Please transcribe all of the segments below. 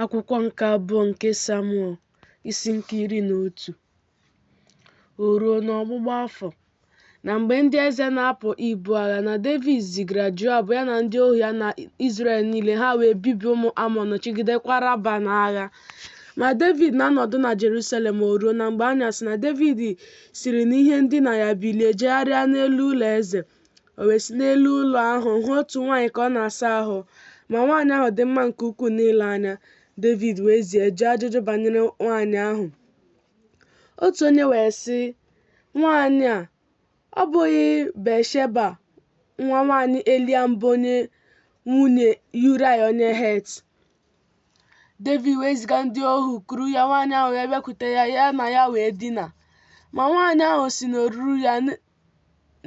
Akwụkwọ nke abụọ nke Samuel, isi nke 11. O ruo n'ọgbụgba afọ, na mgbe ndị eze na-apụ ibu agha, na Devid zigara Joab, ya na ndị ohu ya na Izrel niile, ha wee bibie ụmụ Amọn, nọchigidekwa Raba n'agha. Ma Devid na-anọdụ na Jerusalem. O ruo na mgbe anyasị, na Devid siri n'ihe ndina ya bilie, jegharịa n'elu ụlọ eze. O wee si n'elu ụlọ ahụ hụ otu nwaanyị ka ọ na-asa ahụ, ma nwaanyị ahụ dị mma nke ukwuu n'ile anya. Devid wee zie jụọ ajụjụ banyere nwaanyị ahụ. Otu onye wee sị, Nwaanyị a, ọ bụghị Batsheba nwa nwaanyị Eliam bụ onye nwunye Yuraya onye Het? Devid wee ziga ndị ohu kuru ya, nwaanyị ahụ wee bịakwute ya, ya na ya wee dina. Ma nwaanyị ahụ si n'oruru ya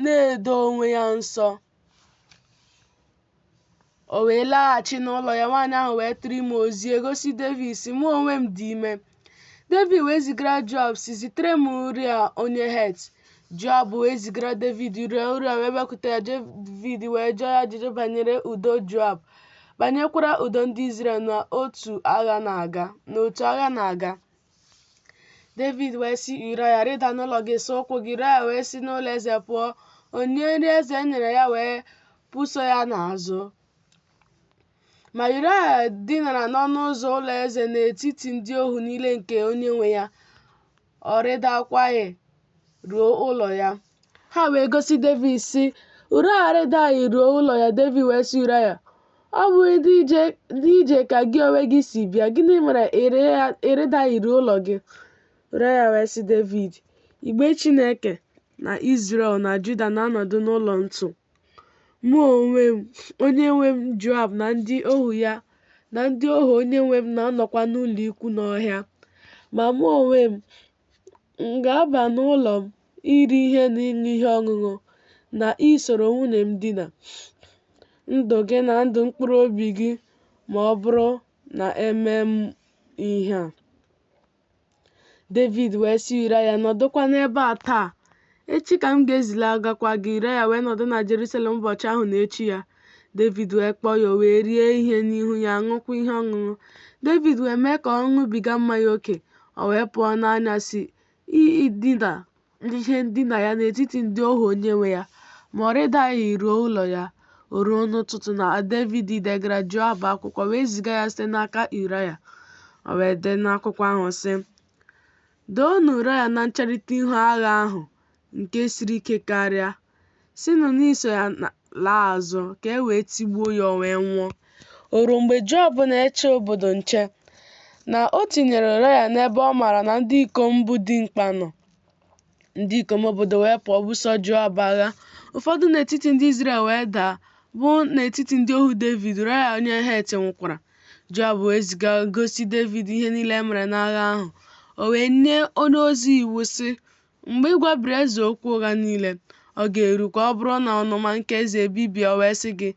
na-edo onwe ya nsọ. O wee laghachi n'ụlọ ya, nwaanyị ahụ wee tụrụ ime o zie gosi Devid, sị, Mụ onwe m dị ime. Devid wee zigara Joab, sị, Zitere m Uriya onye Het. Joab wee zigara Devid Uriya, Uriya wee bịakwute ya. Devid wee jụọ ya ajụjụ banyere udo Joab, banyekwara udo ndị Izrel na otu agha na-aga. Devid wee sị Yuraya, Rịda n'ụlọ gị saa ụkwụ gị. Yuraya wee si n'ụlọ eze pụọ. Onyinye nri eze nyere ya wee puso ya n'azụ. Ma Yuraya dinara n'ọnụ ụzọ ụlọ eze n'etiti ndị ohu niile nke onye nwe ya. Ọ rịdakwaghị ruo ụlọ ya. Ha wee gosi Devid, sị, Uraya arịdaghị ruo ụlọ ya. Devid wee sị Uraya, Ọ bụghị n'ije ka gị onwe gị si bịa? Gịnị mere ị rịdaghị ruo ụlọ gị? Uraya wee sị Devid, Igbe Chineke na Izrel na Juda na-anọdụ n'ụlọ ntu. Mụ onwe m, onye nwe m Joab na ndị ohu ya na ndị ohu onye nwe m na-anọkwa n'ụlọ ikwu n'ọhịa. Ma mụ onwe m, m ga-aba n'ụlọ m iri ihe na ịṅụ ihe ọṅụṅụ, na isoro nwunye m dina? Ndụ gị na ndụ mkpụrụ obi gị ma ọ bụrụ na emee m ihe a. Devid wee sị Yuraya, Nọdụkwa n'ebe a taa, echi ka m ga-ezilagakwa gị. Yuraya wee nọdụ na Jerusalem ụbọchị ahụ na echi ya. Devid wee kpọọ ya, o wee rie ihe n'ihu ya, ṅụọkwa ihe ọṅụṅụ. Devid wee mee ka ọ ṅụbiga mmanya oke, o wee pụọ n'anyasị idina n'ihe ndina ya n'etiti ndị ohu onyenwe ya, ma ọ rịdaghị ruo ụlọ ya. O ruo n'ụtụtụ na Devid degara Joab akwụkwọ wee ziga ya site n'aka Yuraya. O wee dee n'akwụkwọ ahụ, sị, Doonụ Yuraya na ncherịta ihu agha ahụ nke siri ike karịa, sinụ n'iso ya laa azụ, ka e wee tigbuo ya o wee nwụọ. O ruo mgbe Joab na-eche obodo nche, na o tinyere Yuraya n'ebe ọ maara na ndị ikom bụ dimkpa nọ. Ndị ikom obodo wee pụọ buso Joab agha. Ụfọdụ n'etiti ndị Izrel wee daa, bụ n'etiti ndị ohu Devid, Yuraya onye Het nwụkwara. Joab wee ziga gosi Devid ihe niile e mere n'agha ahụ. O wee nye onye ozi iwu, sị, Mgbe ị gwabiri eze okwu ụgha niile, ọ ga-erukwa, ọ bụrụ na ọnụma nke eze ebibie, o wee sị gị,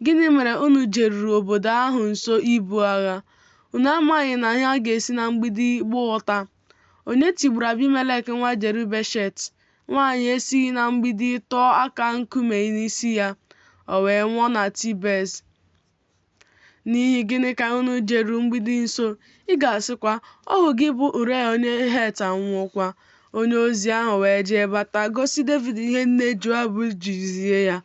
Gịnị mere unu jeruru obodo ahụ nso ibu agha? Unu amaghị na ha ga-esi na mgbidi gbaa ụta? Onye tigburu Abimelek nwa Jerubeshet? Nwaanyị esighị na mgbidi tụọ aka nkume n'isi ya, o wee nwụọ na Tibez. N'ihi gịnị ka unu jeruru mgbidi nso? Ị ga-asịkwa, Ohu gị bụ Uraya onye Het anwụọkwa. Onye ozi ahụ wee jee bata, gosi Devid ihe nne Joab ji zie ya.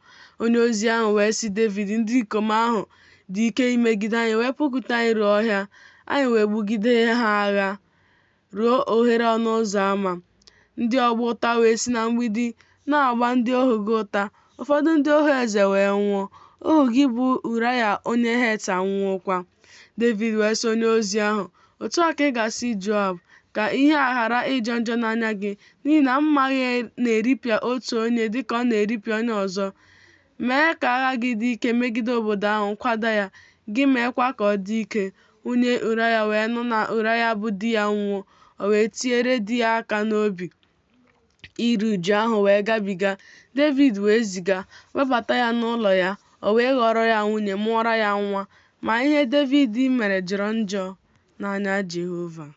Onye ozi ahụ wee sị Devid, Ndị ikom ahụ dị ike imegide anyị wee pụkwute anyị ruo ọhịa, anyị wee gbugide ha agha ruo oghere ọnụ ụzọ ama. Ndị ọgba ụta wee si na mgbidi na-agba ndị ohu gị ụta, ụfọdụ ndị ohu eze wee nwụọ, ohu gị bụ Uraya onye Het anwụọkwa. Devid wee sị onye ozi ahụ, Otu a ka ị ga-asị Joab, Ka ihe a ghara ịjọ njọ n'anya gị, n'ihi na mma agha na-eripịa otu onye dị ka ọ na-eripịa onye ọzọ. Mee ka agha gị dị ike megide obodo ahụ, kwada ya, gị meekwa ka ọ dị ike. Nwunye Uraya wee nụ na Uraya bụ di ya anwụwo, o wee tiere di ya aka n'obi. Iru uju ahụ wee gabiga. Devid wee ziga, webata ya n'ụlọ ya, o wee ghọrọ ya nwunye, mụọrọ ya nwa. Ma ihe Devid mere jọrọ njọ n'anya Jehova.